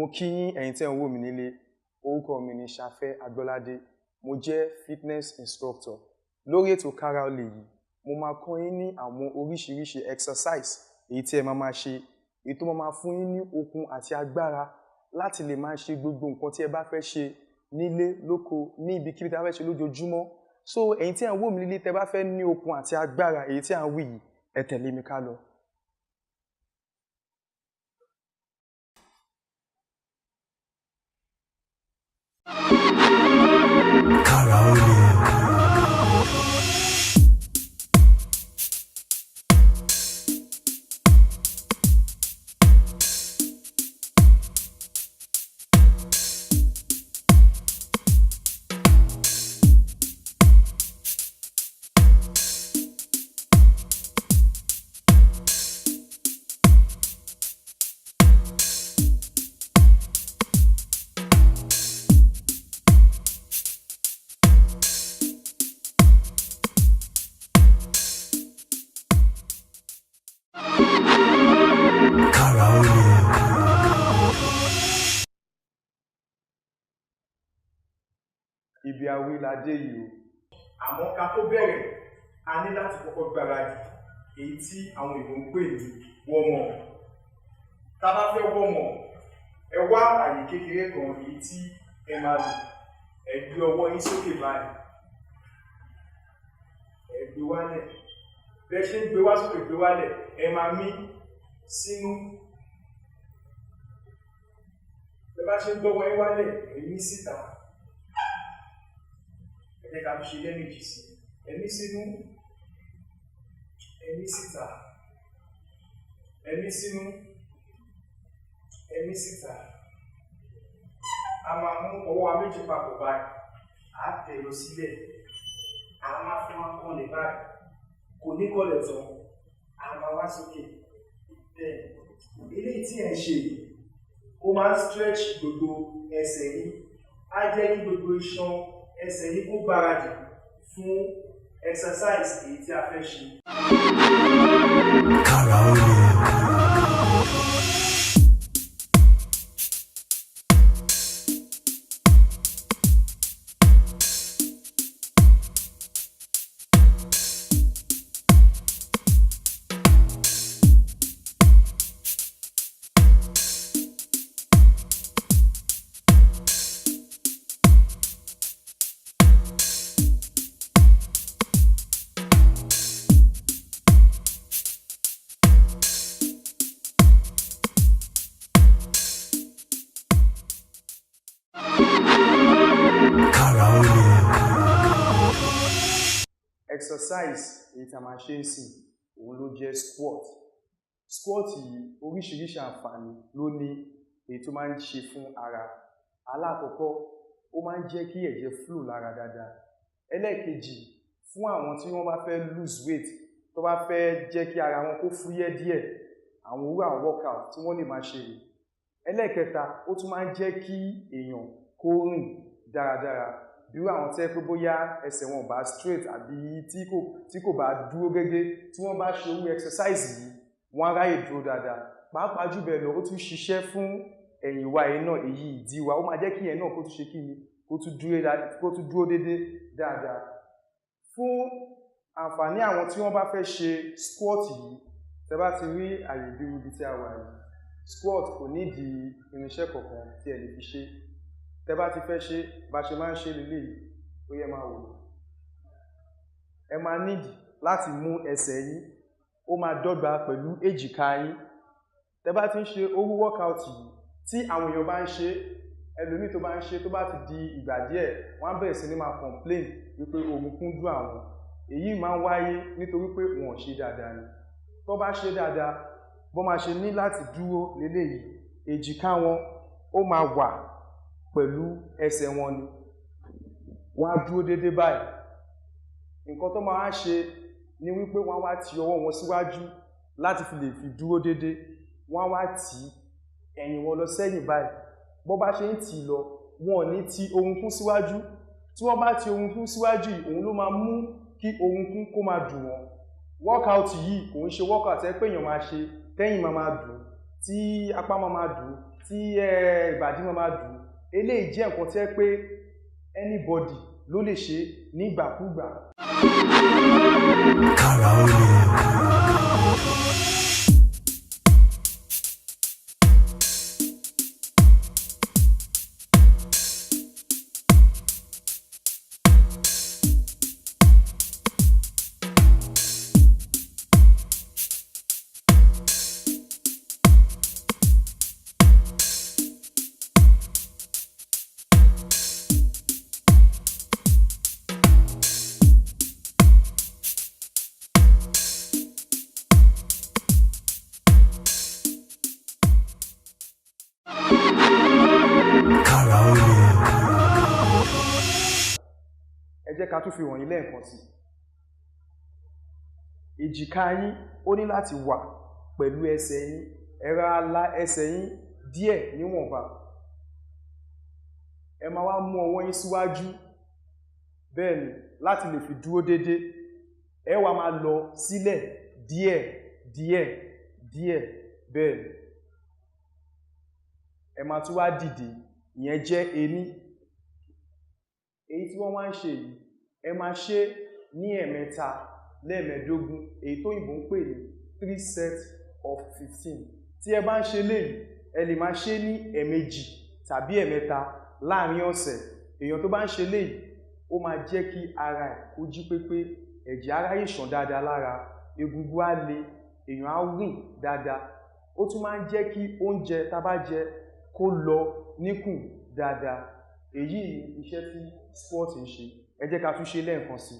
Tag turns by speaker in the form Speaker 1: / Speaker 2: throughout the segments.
Speaker 1: Mo kí yín ẹ̀yin tẹ́ ń wò mí nílé. Orúkọ mi ni Ṣafẹ́ Agbọ́ládé. Mo jẹ́ fitness instructor. Lórí ètò Kára Ó Le yìí, mo máa kọ́ yín ní àwọn oríṣiríṣi exercise èyí tí ẹ máa máa ṣe, èyí tó máa máa fún yín ní okun àti agbára láti lè máa ṣe gbogbo nǹkan tí ẹ bá fẹ́ ṣe nílé, lóko, ní ibikíbi tí ẹ bá fẹ́ ṣe lójoojúmọ́. So ẹ̀yin tí ẹ̀ ń wò mí nílé, tẹ́ bá fẹ́ ní okun àti agbára èyí tí à ń wí yìí, ẹ tẹ̀lé mi ká lọ.
Speaker 2: Kára Ó Le. Kára Ó Le.
Speaker 1: Ibi awí la dé yìí o.
Speaker 3: Àmọ́ ká tó bẹ̀rẹ̀, a ní láti kọ́kọ́ gbáradì, èyí tí àwọn òyìnbó ń pè ní warm up. Tá a bá fẹ́ warm up, ẹ wá àyè kékeré kan èyí tí ẹ máa lò. Ẹ gbé ọwọ́ yín sókè báyìí. Ẹ gbé wálẹ̀. Bí ẹ ṣe ń gbé wá sókè gbé wálẹ̀, ẹ máa mí sínú. Bí ẹ bá ṣe ń gbọ́wọ́ yín wálẹ̀, ẹ mí síta. Ẹ jẹ́ ká fi ṣe lẹ́ẹ̀mejì sí i. Ẹ mí sínú, ẹ mí síta, ẹ mí sínú, ẹ mí síta. A máa mú ọwọ́ wa méjì papọ̀ báyìí, à á tẹ̀ lọ sílẹ̀, a máa fún wa kọlẹ̀ báyìí, kò ní kọlẹ̀ tán, a máa wá sókè. Bẹ́ẹ̀ eléyìí tí ẹ̀ ń ṣe yìí, ó máa ń stretch gbogbo ẹsẹ̀ yín, á jẹ́ kí gbogbo iṣan ẹsẹ̀ yín kó gbáradì fún exercise èyí tí a fẹ́ ṣe.
Speaker 2: Kára Ó Le. Kára Ó Le.
Speaker 1: Exercise èyí tí a máa ṣe ń sìn, òun ló jẹ́ squat. Squat yìí oríṣiríṣi àǹfààní ló ní èyí tó máa ń ṣe fún ara. Alákọ̀ọ́kọ́, ó máa ń jẹ́ kí ẹ̀jẹ̀ flow lára dáadáa. Ẹlẹ́ẹ̀kejì, fún àwọn tí wọ́n bá fẹ́ lose weight, tó bá fẹ́ jẹ́ kí ara wọn kó fúyẹ́ díẹ̀, àwọn irú àwọn workout tí wọ́n lè máa ṣe rèé. Ẹlẹ́ẹ̀kẹta, ó tún máa ń jẹ́ kí èèyàn kó rìn dáradára. Bí irú àwọn tó jẹ́ pé bóyá ẹsẹ̀ wọn ò bá straight àbí tí kò bá dúró gégé, tí wọ́n bá ṣe irú exercise yìí, wọ́n á ráyè dúró dáadáa. Pàápàá jù bẹ́ẹ̀ lọ, ó tún ṣiṣẹ́ fún ẹ̀yìn wa yìí náà, èyí ìdí wa. Ó máa jẹ́ kí ìyẹn náà kó tún ṣe kí ni, kó tún dúró dédé dáadáa. Fún àǹfààní àwọn tí wọ́n bá fẹ́ ṣe squat yìí, tẹ́ bá ti rí àyè bí irú ibi tí a wà yìí, squat kò nídìí irinṣẹ́ kankan tí ẹ lè fi ṣe. Tẹ́ bá ti fẹ́ ṣe, bá ṣe máa ń ṣe leléyìí, ó yẹ máa wò. Ẹ máa need láti mú ẹsẹ̀ yín, ó máa dọ́gba pẹ̀lú èjìká yín. Tẹ́ bá ti ń ṣe irú workout yìí, tí àwọn èèyàn bá ń ṣe, ẹlòmíì tó bá ń ṣe tó bá ti di ìgbà díẹ̀, wọ́n á bẹ̀rẹ̀ sí ní máa complain wípé orúnkún dùn àwọn. Èyí máa ń wáyé nítorí pé wọn ò ṣe dáadáa ni. Tó bá ṣe dáadáa, bó máa ṣe ní láti dúró leléyìí, èjìká wọn ó máa wà pẹ̀lú ẹsẹ̀ wọn ni. Wọ́n á dúró dédé báyìí. Nǹkan tó máa wá ṣe ni wípé wọ́n á wá ti ọwọ́ wọn síwájú láti fi lè fi dúró dédé. Wọ́n á wá tì ẹ̀yìn wọn lọ sẹ́yìn báyìí. Bó bá ṣe ń tì lọ, wọn ò ní ti orúnkún síwájú. Tí wọ́n bá ti orúnkún síwájú yìí, òun ló máa mú kí orúnkún kó máa dùn wọ́n. Workout yìí kò ń ṣe workout ẹ pé èèyàn máa ṣe tẹ́yìn máa máa dùn, tí apá máa máa dùn, tí ìbàdí máa máa dùn. Eléyìí jẹ́ nǹkan tí ẹ pé anybody ló lè ṣe nígbàkúgbà.
Speaker 2: Kára ó le. Kára ó le.
Speaker 1: Ẹ jẹ́ ká tún fi wọ̀nyí lẹ́ẹ̀kan sí. Èjìká yín ó ní láti wà pẹ̀lú ẹsẹ̀ yín. Ẹ rọra la ẹsẹ̀ yín díẹ̀ níwọ̀nba. Ẹ máa wá mú ọwọ́ yín síwájú, bẹ́ẹ̀ ni, láti lè fi dúró dédé. Ẹ wá máa lọ sílẹ̀ díẹ̀ díẹ̀ díẹ̀, bẹ́ẹ̀ ni. Ẹ máa tún wá dìde, ìyẹn jẹ́ ení. Èyí tí wọ́n wá ń ṣe yìí, ẹ máa ṣe ní ẹ̀ẹ̀mẹ́ta lẹ́ẹ̀mẹ́ẹ̀dógún, èyí tó òyìnbó ń pè ní 3 sets of 15. Tí ẹ bá ń ṣe léyìí, ẹ lè máa ṣe ní ẹ̀ẹ̀mejì tàbí ẹ̀ẹ̀mẹ́ta láàárín ọ̀sẹ̀. Èèyàn tó bá ń ṣe léyìí, ó máa jẹ́ kí ara ẹ̀ kó jí pépé, ẹ̀jẹ̀ á ráyè ṣàn dáadáa lára, egungun á le, èèyàn á rìn dáadáa. Ó tún máa ń jẹ́ kí oúnjẹ tá bá jẹ kó lọ níkùn dáadáa. Èyí ni iṣẹ́ tí squat ń ṣe. Ẹ jẹ́ ká tún ṣe lẹ́ẹ̀kan sí.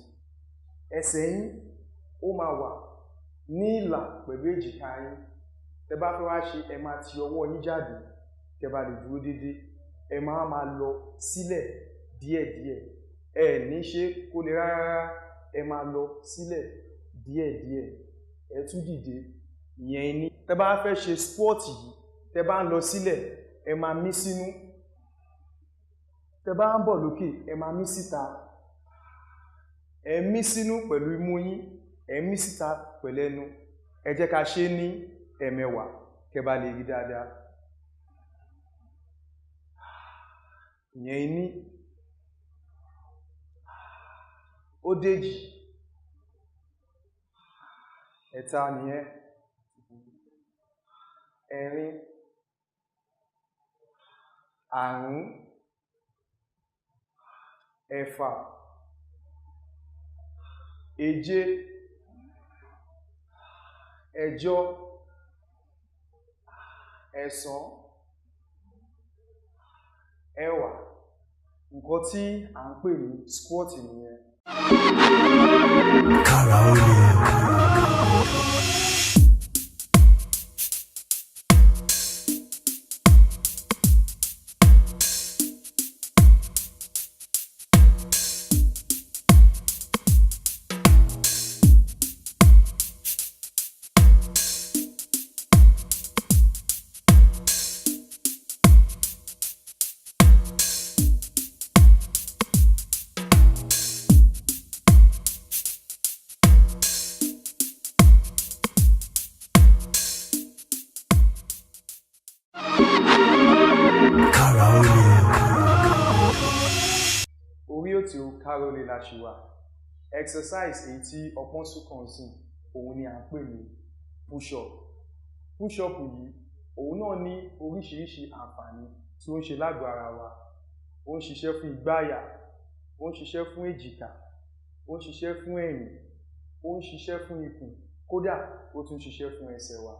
Speaker 1: Ẹsẹ̀ yín ó máa wà ní ìlà pẹ̀lú èjìká yín. Tẹ bá fẹ́ wá ṣe, ẹ máa ti ọwọ́ yín jáde kẹ bá lè dúró dédé. Ẹ máa máa lọ sílẹ̀ díẹ̀díẹ̀. Ẹ ní ṣe kó le rárá, ẹ máa lọ sílẹ̀ díẹ̀díẹ̀. Ẹ tún dìde, ìyẹn ni. Tẹ bá fẹ́ ṣe squat yìí, tẹ bá ń lọ sílẹ̀, ẹ máa mí sínú. Tẹ bá ń bọ̀ lókè, ẹ máa mí síta. Ẹ mí sínú pẹ̀lú imú yín, ẹ mí síta pẹ̀lú ẹnu. Ẹ jẹ́ ká ṣe é ní ẹ̀ẹ̀mẹwàá kẹ bá lè rí dáadáa. Ìyẹn ní. Ó déjì. Ẹ̀ta nìyẹn. Ẹ̀rin. Àrún. Ẹ̀fà. Èje. Ẹ̀jọ. Ẹ̀sán. Ẹ̀wá. Nǹkan tí à ń pè ní squat nìyẹn.
Speaker 2: Kára ó le. Kára ó le.
Speaker 1: Orí ètò Kára ó le la ṣì wà. Exercise èyí tí ọpọ́n sún kàn sí, òun ni à ń pè ní push up. Push up yìí, òun náà ní oríṣiríṣi àǹfààní tí ó ń ṣe lágọ̀ọ́ ara wa. Ó ń ṣiṣẹ́ fún igbáyà, ó ń ṣiṣẹ́ fún èjìká, ó ń ṣiṣẹ́ fún ẹ̀yìn, ó ń ṣiṣẹ́ fún ikùn, kódà ó tún ń ṣiṣẹ́ fún ẹsẹ̀ wa.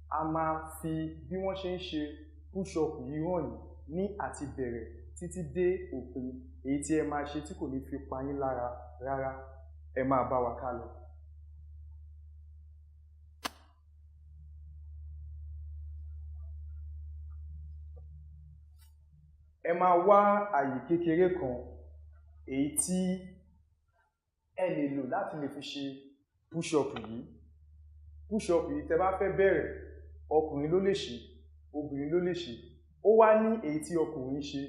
Speaker 1: A máa fi bí wọ́n ṣe ń ṣe push up yìí hàn yín ní àti bẹ̀rẹ̀ títí dé òpin, èyí tí ẹ máa ṣe tí kò ní fi pa yín lára rárá. Ẹ máa bá wa ká lọ. Ẹ máa wá àyè kékeré kan èyí tí ẹ lè lò láti lè fi ṣe push up yìí. Push up yìí, tẹ bá fẹ́ bẹ̀rẹ̀, ọkùnrin ló lè ṣe, obìnrin ló lè ṣe. Ó wá ní èyí tí ọkùnrin ṣe,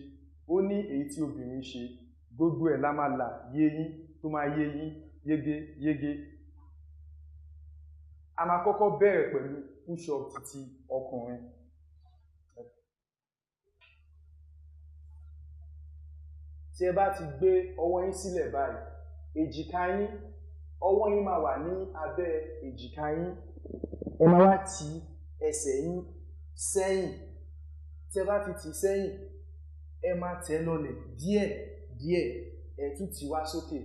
Speaker 1: ó ní èyí tí obìnrin ṣe. Gbogbo ẹ̀ la máa là yé yín tó máa yé yín yégé yégé. A máa kọ́kọ́ bẹ̀rẹ̀ pẹ̀lú push up titi ọkùnrin. Tí ẹ bá ti gbé ọwọ́ yín sílẹ̀ báyìí, èjìká yín, ọwọ́ yín máa wà ní abẹ́ èjìká yín. Ẹ máa wá ti ẹsẹ̀ yín sẹ́yìn. Tí ẹ bá ti tì sẹ́yìn, ẹ máa tẹ̀ lọlẹ̀ díẹ̀ díẹ̀, ẹ tún tì wá sókè.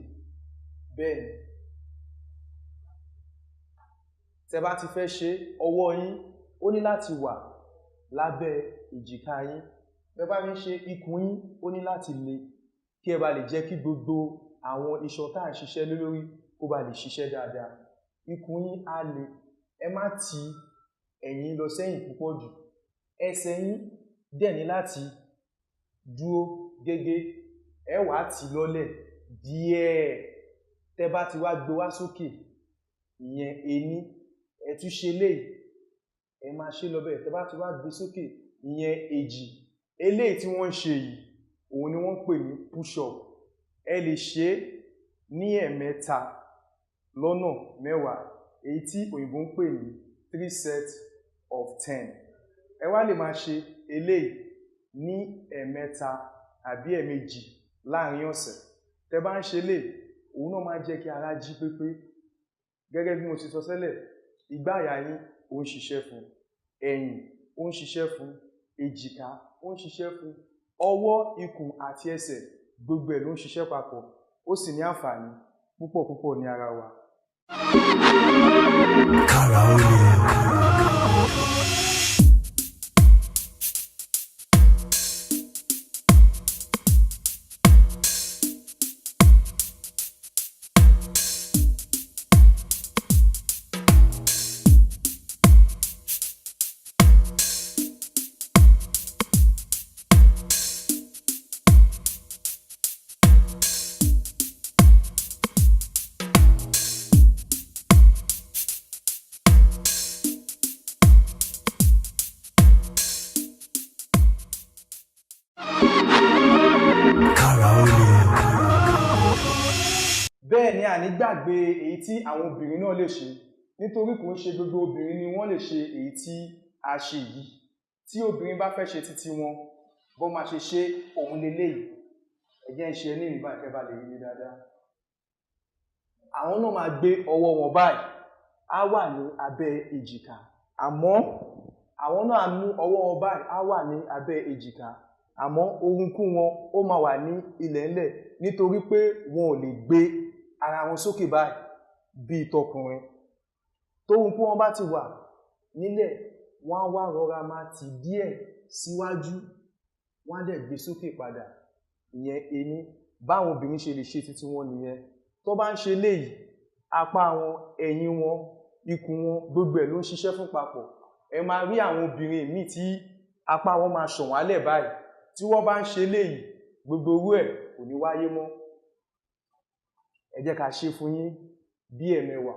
Speaker 1: Bẹ́ẹ̀ ni. Tí ẹ bá ti fẹ́ ṣe, ọwọ́ yín ó ní láti wà lábẹ́ èjìká yín. Bí ẹ bá ń ṣe, ikùn yín ó ní láti le kí ẹ bá lè jẹ́ kí gbogbo àwọn iṣan tá à ń ṣiṣẹ́ lé lórí kó ba lè ṣiṣẹ́ dáadáa. Ikùn yín á le. Ẹ má ti ẹ̀yìn lọ sẹ́yìn púpọ̀ jù. Ẹsẹ̀ yín dẹ̀ ní láti dúró gégé. Ẹ wá tì lọlẹ̀ díẹ̀. Tẹ bá ti wá gbé wá sókè, ìyẹn ení. Ẹ tún ṣe eléyìí, ẹ máa ṣe lọ bẹ́ẹ̀. Tẹ bá ti wá gbé sókè, ìyẹn èjì. Eléyìí tí wọ́n ń ṣe yìí, òun ni wọ́n ń pè ní push up. Ẹ lè ṣe é ní ẹ̀ẹ̀mẹ́ta lọ́nà mẹ́wàá, èyí tí òyìnbó ń pè ní 3 sets of 10. Ẹ wá lè máa ṣe eléyìí ní ẹ̀ẹ̀mẹ́ta àbí ẹ̀ẹ̀mejì láàrin ọ̀sẹ̀. Tẹ bá ń ṣe eléyìí, òun náà máa jẹ́ kí ara jí pépé. Gẹ́gẹ́ bí mo ti sọ tẹ́lẹ̀, igbá àyà yín ó ń ṣiṣẹ́ fún, ẹ̀yìn ó ń ṣiṣẹ́ fún, èjìká ó ń ṣiṣẹ́ fún, ọwọ́, ikùn àti ẹsẹ̀, gbogbo ẹ̀ ló ń ṣiṣẹ́ papọ̀. Ó sì ní àǹfààní púpọ̀ púpọ̀ ní ara wa.
Speaker 2: Kára ó le. Kára ó le.
Speaker 1: Bẹ́ẹ̀ ni, a ní gbàgbé èyí tí àwọn obìnrin náà lè ṣe, nítorí kò ń ṣe gbogbo obìnrin ni wọ́n lè ṣe èyí tí a ṣe yìí. Tí obìnrin bá fẹ́ ṣe titi wọn, bó máa ṣe ṣe òun leléyìí. Ẹ jẹ́ ń ṣe ní ìgbà kẹ́ bá lè rí mi dáadáa. Àwọn náà máa gbé ọwọ́ wọn báyìí, á wà ní abẹ́ èjìká. Àmọ́ àwọn náà á mú ọwọ́ wọn báyìí, á wà ní abẹ́ èjìká. Àmọ́ orúnkún wọn ó máa wà ní ilẹ̀ńlẹ̀, nítorí pé wọn ò lè gbé ara wọn sókè báyìí bíi tọkùnrin. Tórunkún wọn bá ti wà nílẹ̀, wọ́n á wá rọra máa tì díẹ̀ síwájú, wọ́n á dẹ̀ gbé sókè padà. Ìyẹn ení. Báwọn obìnrin ṣe lè ṣe titi wọn nìyẹn. Tó bá ń ṣe eléyìí, apá wọn, ẹ̀yìn wọn, ikùn wọn, gbogbo ẹ̀ ló ń ṣiṣẹ́ fún papọ̀. Ẹ máa rí àwọn obìnrin míì tí apá wọn máa ṣàn wálẹ̀ báyìí. Tí wọ́n bá ń ṣe eléyìí, gbogbo irú ẹ̀ kò ní wáyé mọ́. Ẹ jẹ́ ká ṣe fún yín bí ẹ̀ẹ̀mẹwàá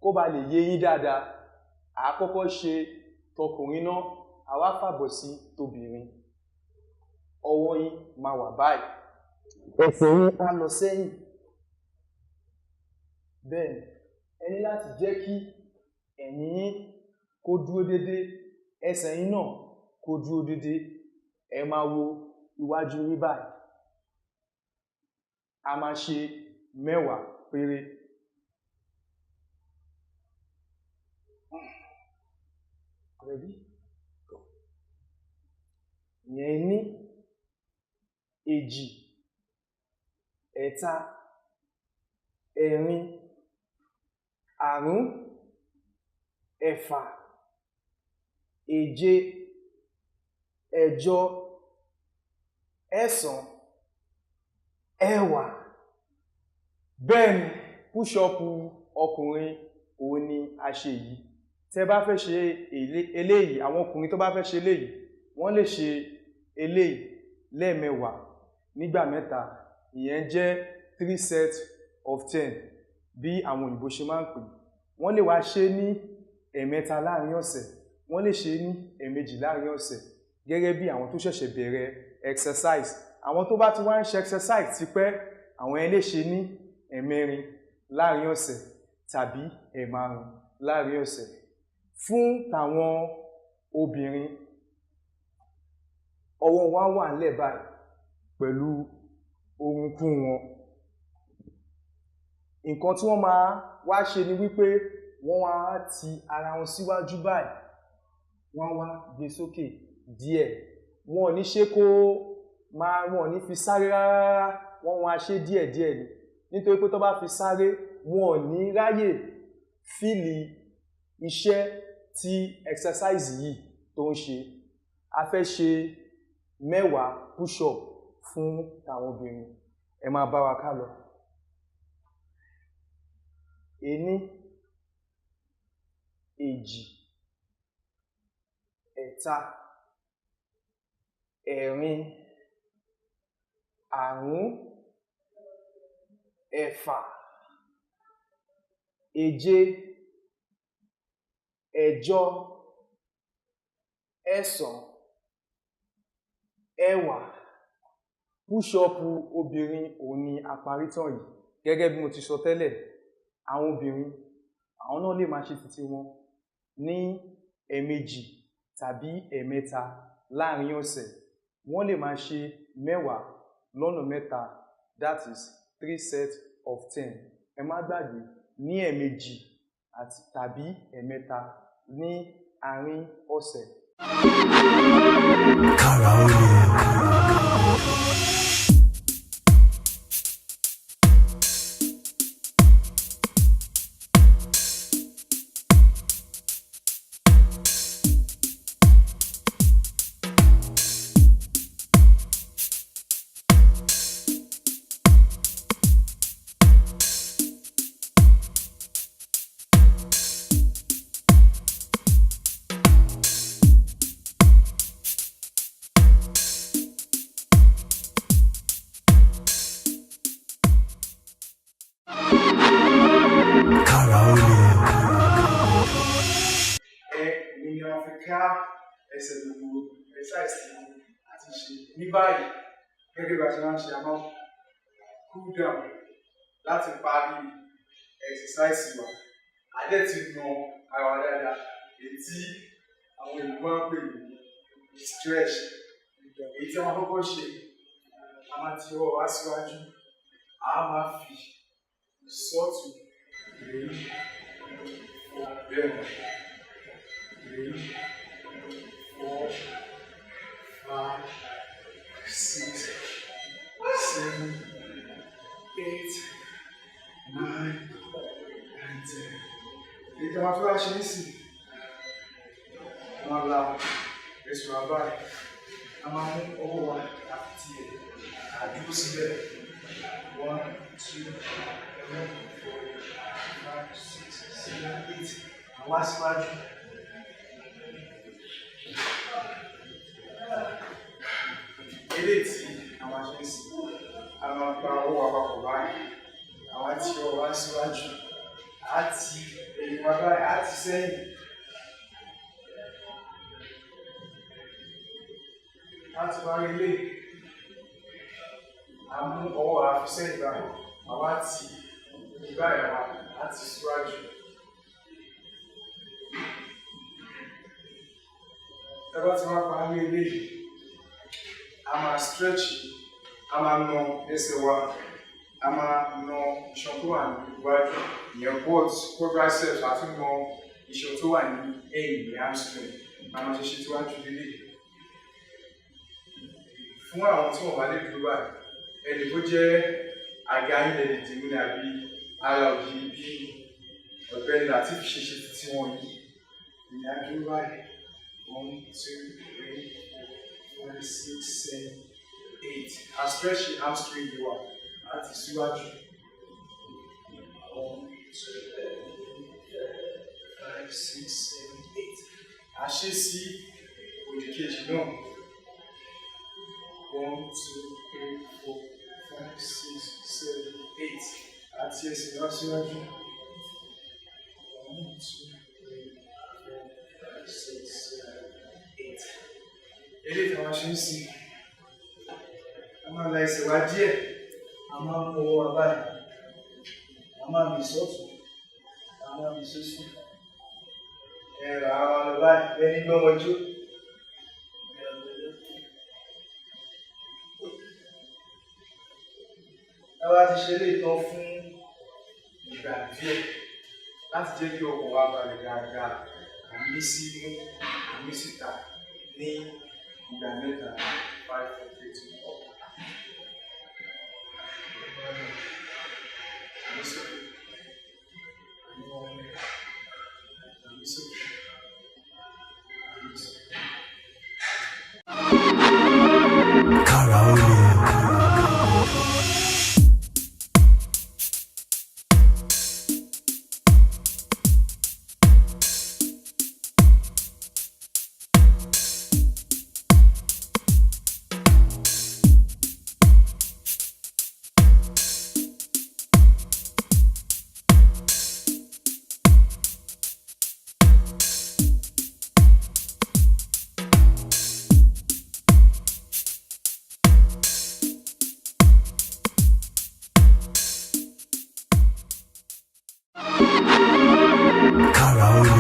Speaker 1: kó ba lè yé yín dáadáa. À á kọ́kọ́ ṣe tọkùnrin náà, à wá fàbọ̀ sí tobìnrin. Ọwọ́ yín máa wà báyìí. Ẹsẹ̀ yín á lọ sẹ́yìn. Bẹ́ẹ̀ ni, ẹ ní láti jẹ́ kí ẹ̀yìn yín kó dúró dédé, ẹsẹ̀ yín náà kó dúró dédé. Ẹ máa wo iwájú yín báyìí. A máa ṣe 10 péré. Ready? Go. Ìyẹn ní èjì, ẹ̀ta, ẹ̀rin, àrún, ẹ̀fà, èje, ẹ̀jọ, ẹ̀sán, ẹ̀wá. Bẹ́ẹ̀ ni, push up ọkùnrin òun ni a ṣe yìí. Tẹ́ bá fẹ́ ṣe eléyìí, àwọn ọkùnrin tó bá fẹ́ ṣe eléyìí, wọ́n lè ṣe eléyìí lẹ́ẹ̀mẹwàá nígbà mẹ́ta. Ìyẹn jẹ́ 3 sets of 10 bí àwọn òyìnbó ṣe máa ń pè. Wọ́n lè wá ṣe ní ẹ̀ẹ̀mẹ́ta láàrin ọ̀sẹ̀, wọ́n lè ṣe ní ẹ̀ẹ̀mejì láàrin ọ̀sẹ̀, gẹ́gẹ́ bí àwọn tó ṣẹ̀ṣẹ̀ bẹ̀rẹ̀ exercise. Àwọn tó bá ti wá ń ṣe exercise tipẹ́, àwọn yẹn lè ṣe ní ẹ̀ẹ̀mẹrin láàrin ọ̀sẹ̀ tàbí ẹ̀ẹ̀márùn láàrin ọ̀sẹ̀. Fún tàwọn obìnrin, ọwọ́ wa wà nílẹ̀ báyìí pẹ̀lú orúnkún wọn. Nǹkan tí wọ́n máa wá ṣe ni wípé wọ́n wá ti ara wọn síwájú báyìí, wọ́n wá gbé sókè díẹ̀. Wọn ò ní ṣe kó máa, wọn ò ní fi sáré rárá, wọ́n wá ṣe díẹ̀díẹ̀ ni. Nítorí pé tó bá fi sáré, wọn ò ní ráyè fíìlì iṣẹ́ tí exercise yìí tó ń ṣe. A fẹ́ ṣe 10 push up fún àwọn obìnrin. Ẹ máa bá wa ká lọ. 1, 2, 3, 4, 5, 6, 7, 8, 9, 10. Push up obìnrin òun ni a parí tán yìí. Gẹ́gẹ́ bí mo ti sọ tẹ́lẹ̀, àwọn obìnrin, àwọn náà lè máa ṣe titi wọn ní ẹ̀ẹ̀mejì tàbí ẹ̀ẹ̀mẹ́ta láàárín ọ̀sẹ̀. Wọ́n lè máa ṣe 10 lọ́nà 3, that is 3 sets of 10. Ẹ má gbàgbé ní ẹ̀ẹ̀mejì àti tàbí ẹ̀ẹ̀mẹ́ta ní àárín ọ̀sẹ̀.
Speaker 2: Kára ó le. Kára ó le.
Speaker 3: Ẹ òun ni a fi ká ẹsẹ̀ gbogbo exercise tí a ti ṣe. Ní báyìí, gẹ́gẹ́ bí a ṣe máa ń ṣe, a máa cool down láti parí exercise wa. A dẹ̀ ti na ara wa dáadáa, èyí tí àwọn òyìnbó máa ń pè ní stretch. Èyí tí a máa kọ́kọ́ ṣe, a máa ti ọwọ́ wa síwájú, a máa fi sọ́ọ̀tù 3, 4, bẹ́ẹ̀ ni. 3, 4, 5, 6, 7, 8, 9, and 10. Èyí tí a máa tún wá ṣe nísìnyí, a máa la ẹsẹ̀ wa báyìí, a máa mú ọwọ́ wa àti ẹ̀ àdúró síbẹ̀. 1, 2, 3, 4, 5, 6, 7, 8. Àwa síwájú. Eléyìí tí a máa ṣe nísìnyí, a máa pa ọwọ́ wa papọ̀ báyìí, àwa ti ọwọ́ wa síwájú, a ti ẹ̀yìn wa báyìí, a ti sẹ́yìn. Láti parí eléyìí, a mú ọwọ́ wa fi sẹ́yìn báyìí, àwa ti ìgbáyà wa, a ti síwájú. Tá bá ti wá parí eléyìí, a máa stretch, a máa na ẹsẹ̀ wa, a máa na iṣan tó wà ní iwájú, ìyẹn quadriceps, a tún na iṣan tó wà ní ẹ̀yìn, ní hamstring. A máa ṣe ṣe tíwájú lélẹ̀. Fún àwọn tí wọ́n bá lè dúró báyìí, ẹni kó jẹ́ àga yín lẹ lè dìmú ní àbí ara ògiri bí Ọ̀gbẹ́ni Lateef ṣe ṣe títí wọn yìí. Ìyẹn á dúró báyìí. 1, 2, 3, 4, 5, 6, 7, 8. A stretch hamstring wa láti síwájú. 1, 2, 3, 4, 5, 6, 7, 8. A ṣe sí òdì kejì náà. 1, 2, 3, 4, 5, 6, 7, 8. Àti ẹsẹ̀ wá síwájú. 1, 2, 3, 4, 5, 6, 7, 8. Eléyìí tí a máa ṣe ń sìn, a máa la ẹsẹ̀ wa díẹ̀, a máa mú ọwọ́ wa báyìí, a máa mì sọ́tùn, a máa mì sósì. Ẹ rà á wa lọ báyìí, ẹni gbọ́mọjú. Tá bá ti ṣe eléyìí tán fún ìgbà díẹ̀ láti jẹ́ kí ọkàn wa balẹ̀ dáadáa, à mí sí imú, à mí síta ní ìgbà mẹ́ta. 5, 4, 3, 2, up. Àmì sókè, àmì wọlé, àmì sókè, àmì sókè.
Speaker 2: Kára ó le. Kára ó le.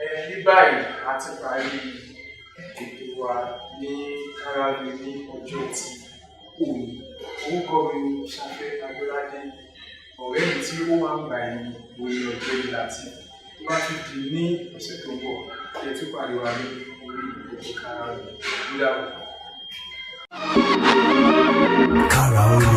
Speaker 3: Ẹ ní báyìí, a ti parí ètò wa ní Kárálé ní ọjọ́ tí òní. Orúkọ mi ni Ṣafẹ́ Agbọ́ládé. Ọ̀rẹ́ mi tí ó máa ń gbà yín orí Ọ̀gbẹ́ni Lateef. Tó bá tún di ní ọ̀sẹ̀ tó ń bọ̀, kí ẹ tún pàdé wa ní orí ètò Kárálé. Ó dàbọ̀.
Speaker 2: Kára ó le.